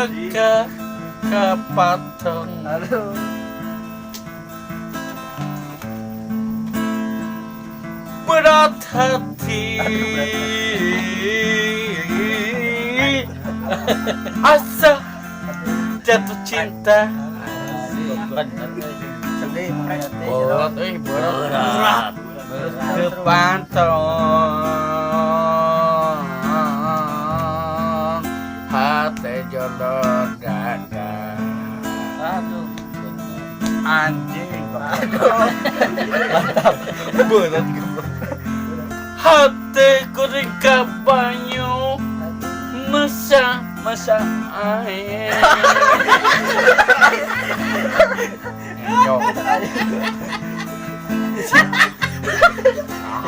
ke ke patung. Aduh. Berat hati asa jatuh cinta. Sedih menghayati. Berat euy, berat. Ke pantong hati jodoh dada. Aduh. Anjing. Mantap. Berat. Hati kuring ka banyu masa masa air. Yo.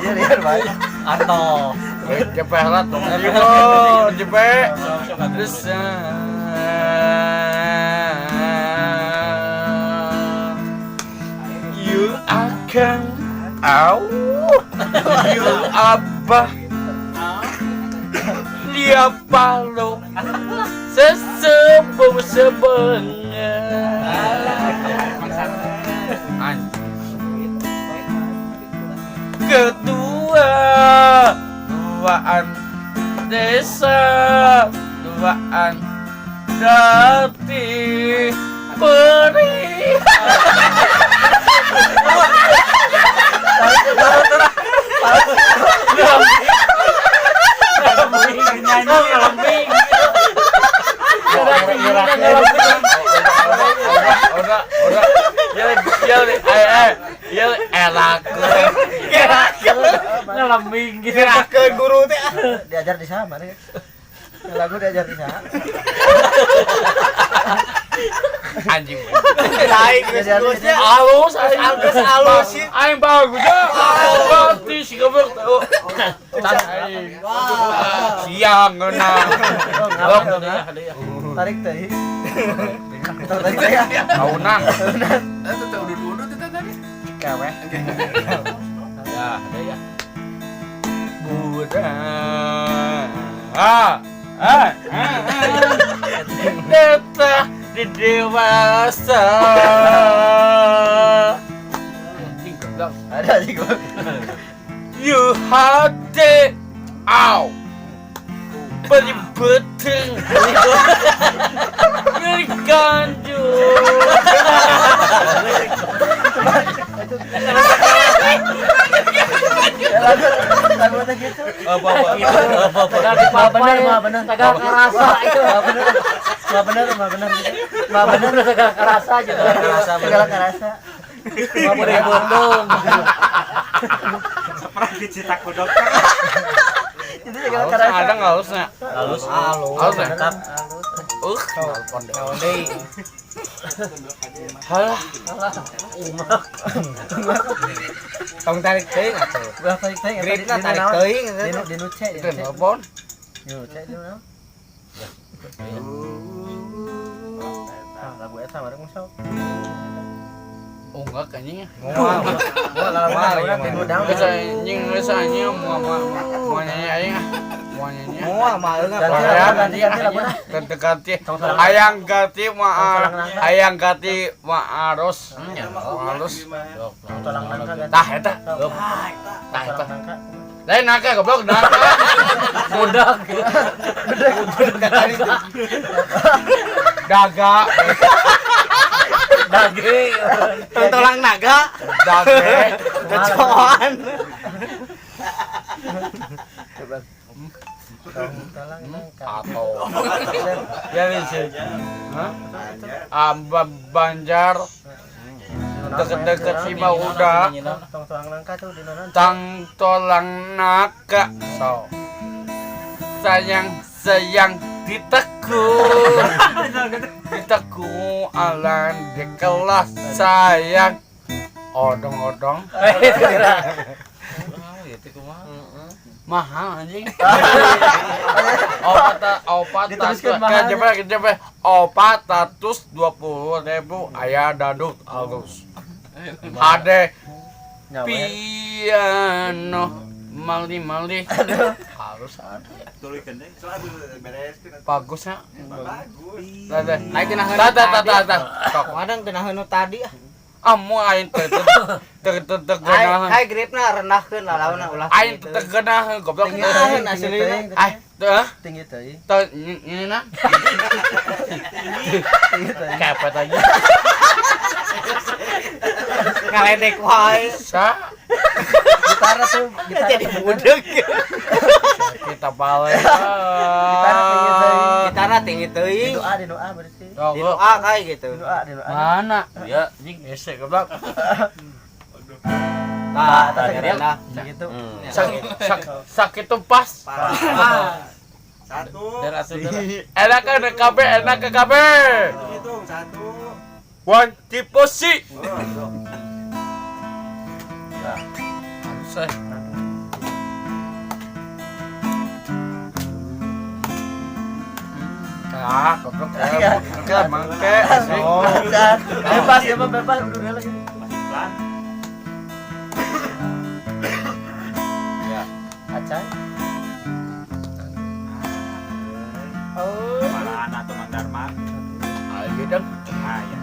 Iya, iya, baik. Atau Cepet lah dong. Yo, cepet. Sok. You akan au. You abah. Dia palu sesepuh sebengat. Anjing. Kedua duaan desa duaan dati perih. Nyanyi lembing. Ora ora ya ya eh ya enak. Ngelembing gitu. Ngerakeun guru teh. Diajar di sana mana? Lagu diajar di sana. Anjing. Lain geus geusnya. Alus aing. Geus alus sih. Aing bagus ya. Berarti si goblok tuh. Aing. Siang ngeunah. Tarik teh. Tarik teh ya. Tahunan. Eh, teh udud-udud teh tadi. Kewe. Ya, ada ya. Budak. Ah. Ah. Deta di dewasa. Anjing goblok. Ada sih gua. You hati au. Beri beteng. Beri ganjur. Lagu lagu teh gitu. Apa apa apa apa. Mah bener, mah bener. Segala kerasa itu. Mah bener. Mah bener, mah bener. Mah bener Segala kerasa aja. Segala kerasa. Mah bener bondong. Seperti dicetak ku dokter. Itu segala kerasa. Ada nggak halusnya? Halus. Halus ya? Mantap. Nelpon deh. Naon deui? Halah. Umak. Tong tarik teuing atuh. Ulah tarik teh. Gripna tarik teuing. Dinu C, Itu nelpon. Dinu C, dinu naon? Ah, lagu eta bareng sok. Oh enggak kayaknya. Moal. Moal lagu dinu daun. Geus anjing, geus anjing mau mau mau nyanyi aing ah. Mau nyanyi. Moal mah eungap. Ganti lagu, ganti ganti lagu nah. Ganti ganti. Hayang ganti ma hayang ganti ma arus. Arus. Tolang nangka ganti. Tah eta. Tah eta. Lain nangka goblok nangka. Budak. Daga. Dage. Tong tolang naga. Dage. Kecoan. Coba. Tong tolang nangka. Atau ya sih. Hah? Banjar deket-deket si udah. Tong tolang nangka tuh dinu naon? Tang tolang naka so. Sayang sayang diteku. Diteku alan di kelas sayang. Odong-odong. Mahal anjing. Opat opat Diteruskan mahal. Kejepet 420.000 aya daduk alus. Ade Nyawa. piano Maldi maldi. Harus ada. Bagusnya. Bagus. Tah Aing genaheun. tah tah tah tah. Sok. Kadang genaheun nu tadi ah. Ah moal aing teh teh teh teh Ai genaheun. ai gripna rendahkeun lalauna ulah. Aing teh teh genaheun goblok. Tinggi Genaheun teuing, tinggi aslina. teuing, Ai teh tinggi teuing, teh ini na. tinggi teuing. Kepet aja. Ngaledek wae. Sa Gitar tuh, gitar Jadi budeg. kita balik. Gitar tinggi teuing. Gitarna tinggi teuing. Di doa berarti. Di doa kayak gitu. Di doa, di doa. Mana? Ya, anjing hese goblok. Tah, Tah, tah rendah. Gitu. Sakit sakit tuh pas. Satu. Enak kan KB, enak ke KB. Hitung satu. One tipe si. Oh, Harus Ah, goblok. Mangke, mangke. Oh, bebas ya, bebas udah lagi. masih pelan. Ya. Acan. Oh. Mana anak tuh Mang Dharma? Ayo dong. Ah, ya.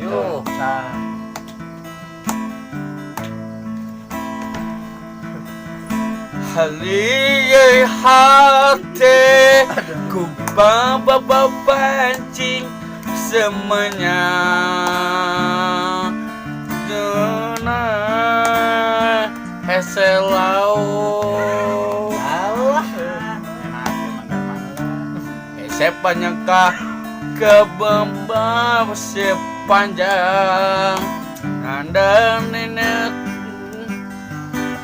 Yuk. Nah, Haliye hati ku bawa pancing semuanya Dona hese laut Allah. Enak ya Mang Dharma. Hese penyangka kebembam sepanjang Nanda nenek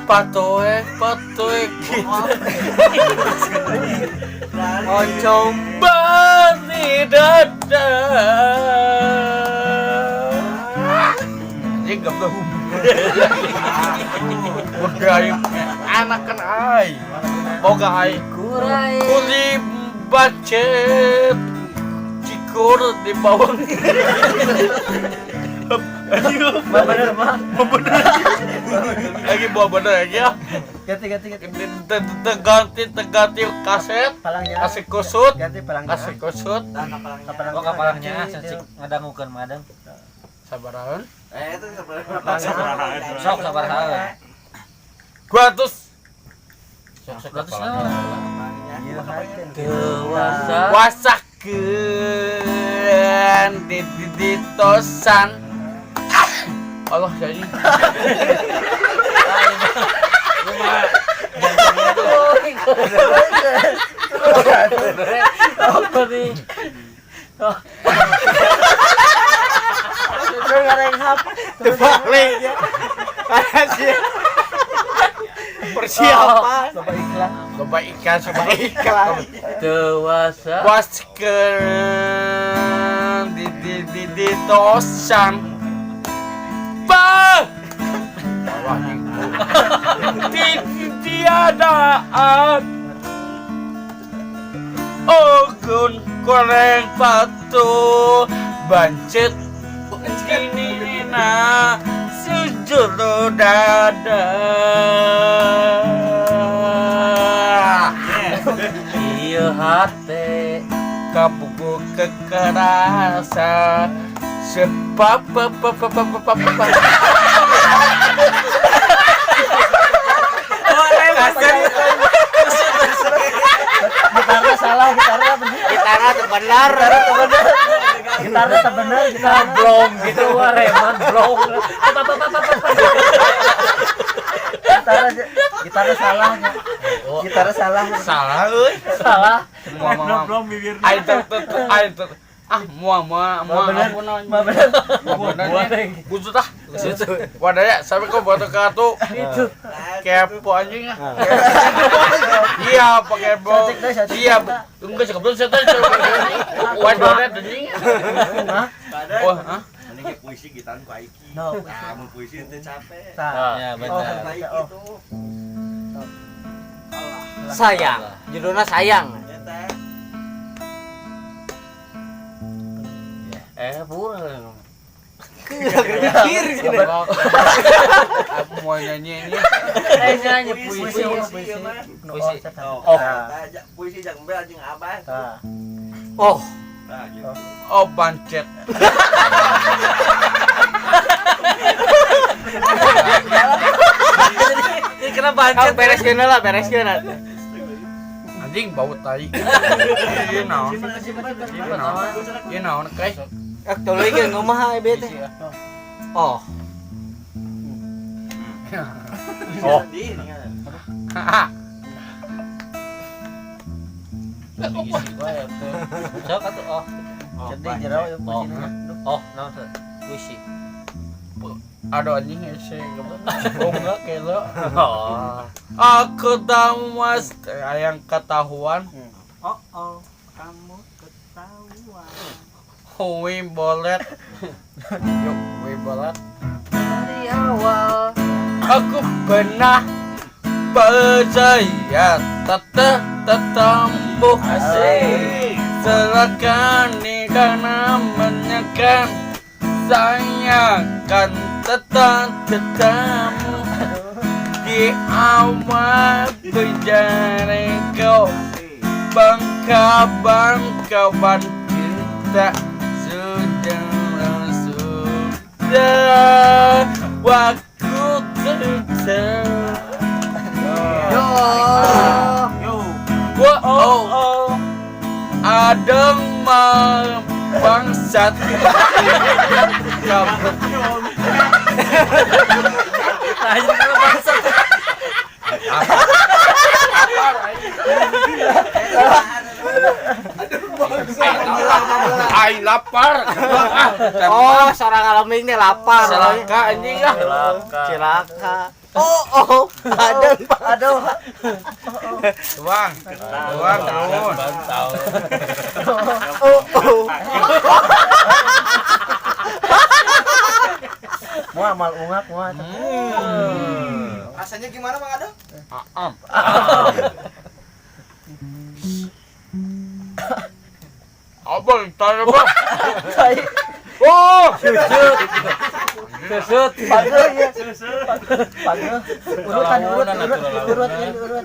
patoe patoe gitu Oncom. Bani dada. Ini goblok. Boga aing anak kan aing. Boga aing. Kurai. Kuli bacet cikur di bawang. mah bener mah. Lagi bawa bener lagi ya. Ganti ganti ganti. Ganti ganti kaset, Palangnya. kasih kusut, Ganti palangnya. kasih kusut. Kapalangnya. Oh kapalangnya sensik ngadangukeun madang. Sabarahan. Eh, itu sebenarnya. Sok sabaraha. 200 Sok sok naon? Iya, haken. Dewasa. Wasakeun di di di tosan. Allah jadi. Apa nih? Lu ngareng hap. Terbalik ya. Karena sih persiapan. Coba ikhlas. Loba ikan coba Iklan. Dewasa. Waskeun di di di di tosan. Ba. Wah, di tiadaan. Ogun goreng patu bancet ini na sujud dada. Ieu hate. Kabuku kekerasa sebab pa pa pa pa pa pa pa. Gitarnya salah, gitarnya bener. Gitarnya tuh benar. Gitarnya tak bener, gitarnya. Blong gitu wah reman blong. Gitarnya gitarnya salah. Gitarnya salah. Salah euy. Salah. Moal moal. Belum bibirnya. Aing teh teh aing teh ah moal moal moal Bener. ampun Mah bener. bener. Busut ah. Wadaya sampai kau buat kartu Itu. kepo anjing ah. Iya, pakai bo. Cantik deh, cantik. Iya, enggak sih kebetulan saya tadi. Waduh, anjing. Hah? Wah, hah? Ini kayak puisi gitaran ku Aiki. No. Nah, mun puisi ente capek. Tah. Ya Oh, benar. Aiki oh. tuh. Sayang. Judulnya sayang. Eta. Eh pura. Mikir cenah. Aku mau nyanyi ini. Eh nyanyi Puisi puisi. puisi. Puisi. Oh. Oh. Puisi jangan bel jeung abah. Tah. Oh, Nah, gitu. Oh pancet. Ini kena pancet. Bereskeun lah, bereskeun atuh. Anjing bau tai. Ieu naon? Ieu naon? Ieu naon kai? Eh, tuluy ge kumaha ieu teh? Oh. Oh. Sok atuh oh. Sedih jero ya puisina. Oh, naon teh? Puisi. Aduh anjing hese. Oh enggak kelo. Oh. Aku tahu mas yang ketahuan. Oh, oh, kamu ketahuan. Hui bolet. Yuk, hui bolet. Dari awal. Aku pernah percaya tetap tetemu. Asik. Silakan nih karena menyekan saya akan tetap ketemu di awal berjalan kau bangka bangkawan cinta sudah sudah waktu terjadi. Yo. Yo. Wah, oh, ada bangsat. Kabut. Nah, jadi kena bangsat. Ai lapar. Oh, seorang alaming teh lapar. Celaka anjing ah. Celaka. Cilaka. Oh, oh, ada Aduh. Tuang. Tuang terus. Bantal. Oh, oh. Moal mal ungak moal. Rasanya gimana Bang Ado? Aam. Abang, taruh bang. Tai. Oh, Susut. Susut. Pageuh ya. Pageuh. Urutan urut urut urut urut.